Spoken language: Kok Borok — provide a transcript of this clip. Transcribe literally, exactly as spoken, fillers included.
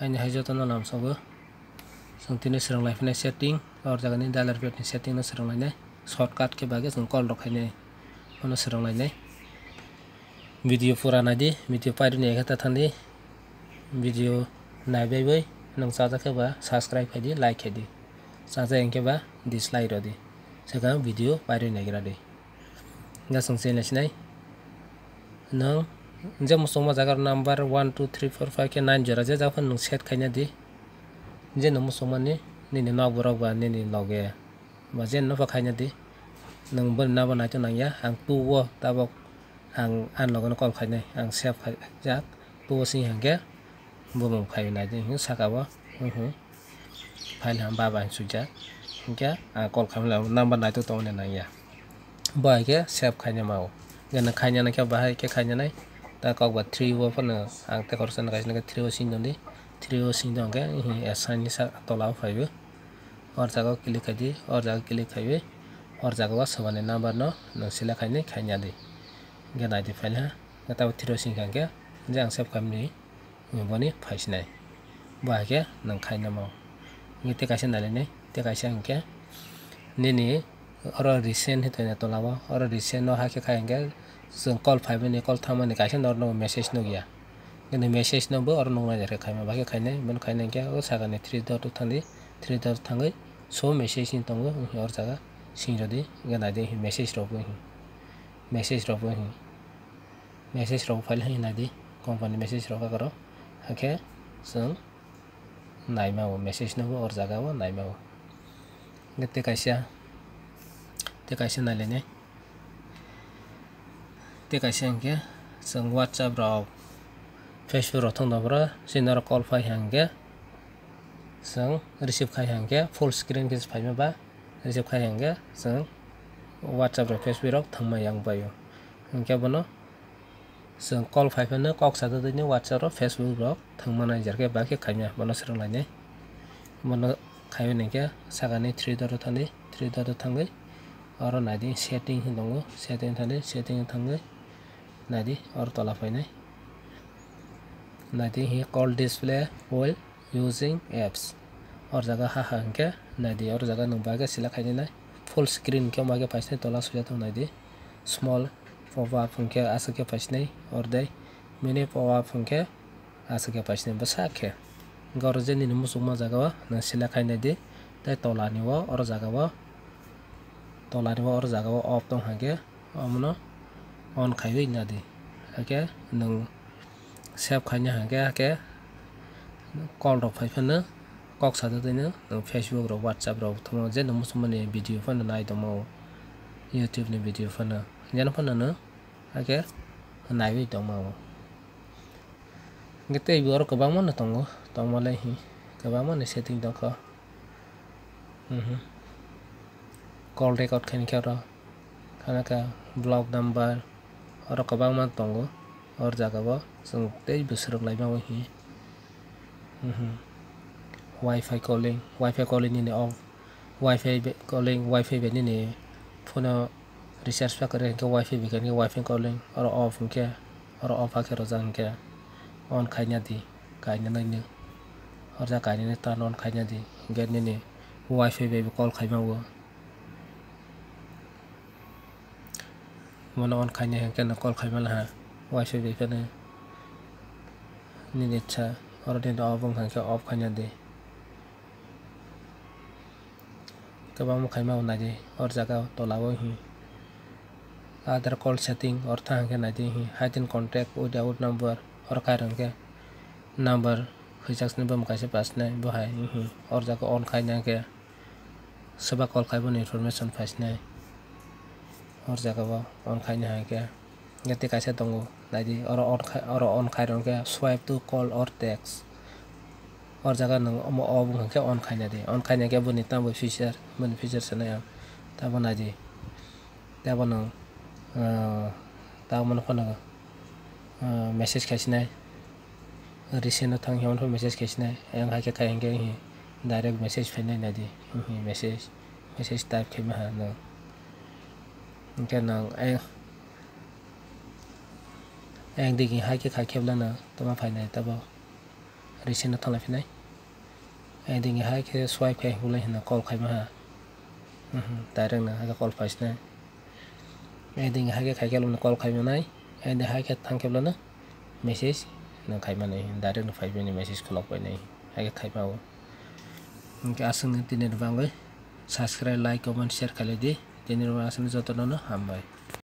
Aini hai jotono lamsogo. Chwng tini swrwng lai phai nai setting, o jaga ni dialer pad ni setting no swrwng lai nai. Shortcut khe bagwi chwng call rok khai nai. Bono swrwng lai nai. Video pura nai di, video pairwi ni ekhe ta thang di. Video nai bai bai nwng chajak khe ba subscribe khai di, like khai di. Chajak hwnkhe ba dislike rw di. Swkang video pairwi nai gra di. Hwnkhe chwng se nai sinai. Nwng je muchungma jaga number one, two, three, four, five khe nine jora je jaga phano nwng set khaina di. Je nwng muchungmani nini nokborok ba nini loge ba je nokha khaina di. Nwng boni nabo naito nangya, ang two o tabok ang ani loge no call khainai, ang save khaijak, two o sing hwnkhe bumung phaiwi nai di, hwnkhe saka o, hwnkhe. File ham baba hinwi swijak. Hwnkhe ang call khaimani number naitugtongmani nangya. Bo hai khe save khaina mao. Hwnkhe nwng khaina nai khe bahai khe khaina nai. Ta kok ba three o phano ang tei khoroksa no kaisa nai khe three o sing tong di. Three o sing tong khe assign ni sa tola o phaiwi. O jaga o click khai di, o jaga o click khaiwi. O jaga o swbani number no nwng select khainai khaina di. Hwnkhe nai di file ha. Hwnkhe tabuk three o sing kha hwnkhe je ang save khaimani. Boni phaisinai. Bo hai khe nwng khaina mao. Hwnkhe tei kaisa nailainai, tei kaisa hwnkhe nini oro recent hinwi tola o, oro recent no hai khe khai hwnkhe chwng call phaimani, call thangmani kaisa norok no message nukya. Nini message no bo oro nuknai jar khe khaima, bai khe khainai, bono khaina hwnkhe o sakani three dot o thang di, three dot thangwi show message hinwi tongo, oro jaga sing rw di, hwnkhe nai di message rok bo, message rok bo. Message rok file hai nai di, company message rok hakhe oro, hakhe chwng naima o, message no bo or jaga o naima o. Hwnkhe tei kaisa, tei kaisa nailainai, tei kaisa hwnkhe chwng WhatsApp rok, Facebook rok thwng tongphuru chini norok call phai hwnkhe chwng receive khai hwnkhe full screen khe phaima ba receive khai hwnkhe chwng WhatsApp rok, Facebook rok thwngma yang bai o. Hwnkhe bono chwng call phai phano kok sa twi WhatsApp rok, Facebook rok thwngma nai jar khe ba khe khaimya bono swrwng lainai. Bono khaiwi nai khe sakani three dot o thang di, three dot o thangwi oro nai di setting hinwi tongo, setting thang di, setting thangwi nai di oro tola phainai. Nai di hi call display while using apps. Or jaga ha ha hwnkhe nai di, or jaga nwng bagwi select khainai nai. Full screen hwnkhe bagwi paisnai tola swijak tongo nai di. Small pop up hwnkhe aswk khe paisnai or dai. Mini pop up hwnkhe aswk khe paisnai bwsa khe. Hwnkhe oro je nini muchungma jaga o nwng select khainai di. Tei tola ni o, oro jaga o, tola ni o, oro jaga o off tong hwnkhe omono on khaiwi nadi. Hakhe nwng save khaina hwnkhe, hakhe call rok phai phano kok sa twi nwng Facebook rok, WhatsApp rok thwngmano je nwng muchungmani video phano nai tongmao, YouTube ni video phano, jeno phano nwng hakhe naiwi tongmao. Hwnkhe tei bo oro kwbangma no tongo, tongmalai hi kwbangma ni setting tongkha. Mhm. Call record khaini khe oro, khana kha block number, oro kwbangma tongo. Or jaga o chwng tei bwswrwng laima o hi. Mhm. Wi-Fi calling, Wi-Fi calling nini off, Wi-Fi be-, calling, Wi-Fi bai nini phone o recharge pakwrwi hwnkhe Wi-Fi bai khe Wi-Fi calling, oro off hwnkhe, oro off hakhe rwjak hwnkhe on khaina di, kainwi naino. Oro jaga kainwi turn on khaina di, hwnkhe nini Wi-Fi bai bo call khaima o. Bono on khaina hwnkhe no call khaima laha, Wi-Fi bai phano nini ichha, oro nini off wngkha hwnkhe off khaina di. Kwbangma khaima bo naidi, or jaga o tola o hi. Other call setting, or thang hwnkhe naidi hi, hidden contact, without number, or kaitor hwnkhe number hwijak sini bwmwk kaisa pasinai, bo hai hi, or jaga on khaina hwnkhe swbak call khai bono information paisinai, or jaga o on khaina hwnkhe. Hwnkhe tei kaisa tongo, naidi, oro on khai, oro on khai rw khe swipe to call or text. O jaga nwng omo off wng khe on khaina di, on khaina khe boni tamo feature, boni feature sanai ang, tamo naidi. Tei abono, ah, tamo phano, ah, message khaisinai, recent o thang hwnba message khaisinai, ayang hai khe khai hwnkhe hi direct message phainai naidi, hi message, message type khaima ha nwng. Hwnkhe nwng ayang, ayang digi hai khe khai khe bwlano tamo phainai tabo. recent no thanglai phinai. Aiding hai khe swipe khai hwnlai hwnna call khaima ha. Direct no hai khe call phaisinai. Aiding hai khe khai khe call khaimanai. Aiding hai khe thang khe bono message no khaimanai. Direct no phaibai ni message khulok bai nai. Hai khe khaima o. Hwnkhe aswk no tini ni bagwi subscribe, like, comment, share khailai di. Tini ni bagwi aswk no joto no hambai.